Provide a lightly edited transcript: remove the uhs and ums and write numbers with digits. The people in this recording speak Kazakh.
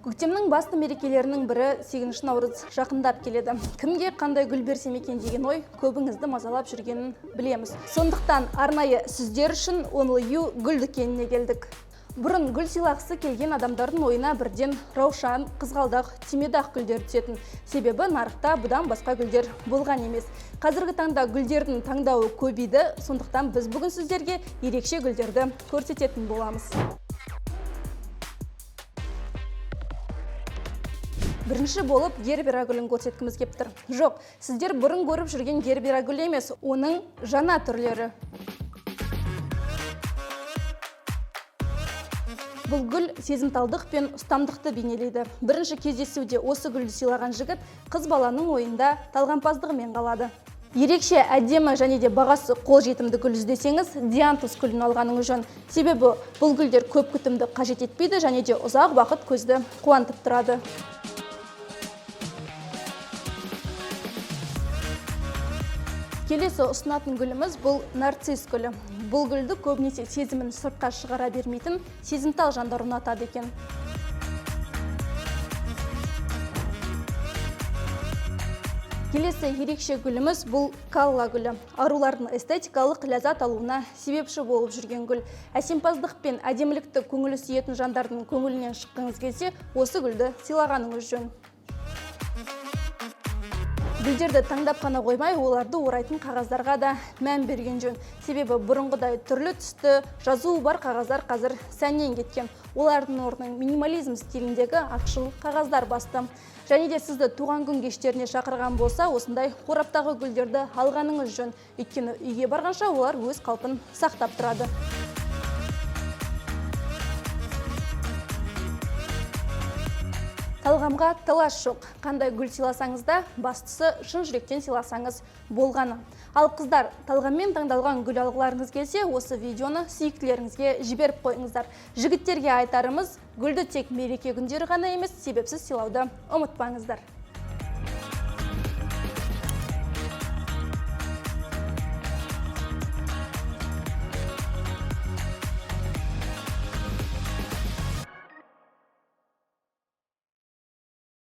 Көктемнің басты мерекелерінің бірі 8 наурыз жақындап келеді. Кімге қандай гүл берсем екен деген ой көбіңізді мазалап жүргенін білеміз. Сондықтан арнайы сіздер үшін Only You гүл дүкеніне келдік. Бұрын гүл сыйлағысы келген адамдардың ойына бірден раушан, қызғалдақ, түймедақ гүлдері түсетін. Себебі нарықта бұдан басқа гүлдер болған емес. Қазіргі таңда гүлдердің таңдауы көбейді, сондықтан біз бүгін сіздерге ерекше гүлдерді көрсететін боламыз. Бірінші болып гербера гүлін көрсеткіміз кеп тұр. Жоқ, сіздер бұрын көріп жүрген гербера гүлі емес, оның жаңа түрлері. Бұл гүл сезімталдық пен ұстамдықты бейнелейді. Бірінші кездесуде осы гүлді сыйлаған жігіт қыз баланың ойында талғампаздығымен қалады. Ерекше әдемі және де бағасы қолжетімді гүл іздесеңіз, диантус гүлін алғаныңыз жөн. Себебі бұл гүлдер көп күтімді қажет етпейді және де ұзақ уақыт көзді қуантып тұрады. Келесі ұсынатын гүліміз бұл нарцисс гүлі. Бұл гүлді көбінесе сезімін сыртқа шығара бермейтін сезімтал жандар ұнатады екен. Келесі ерекше гүліміз бұл калла гүлі. Арулардың эстетикалық ләззат алуына себепші болып жүрген гүл. Әсемпаздық пен әдемілікті көңілі сүйетін жандардың көңілінен шыққыңыз келсе, осы гүлді сыйлағаныңыз жөн. Гүлдерді таңдап қана қоймай, оларды орайтын қағаздарға да мән берген жөн. Себебі бұрынғыдай түрлі түсті жазуы бар қағаздар қазір сәннен кеткен. Олардың орнын минимализм стиліндегі ақшыл қағаздар басты. Және де сізді туған күн кештеріне шақырған болса, осындай қораптағы гүлдерді алғаныңыз жөн. Өйткені үйге барғанша олар өз қалпын сақтап тұрады. Талғамға талас жоқ. Қандай гүл сыйласаңыз да, бастысы шын жүректен сыйласаңыз болғаны. Ал қыздар, талғаммен таңдалған гүл алғыларыңыз келсе, осы видеоны сүйіктілеріңізге жіберіп қойыңыздар. Жігіттерге айтарымыз, гүлді тек мереке күндері ғана емес, себепсіз сыйлауды ұмытпаңыздар.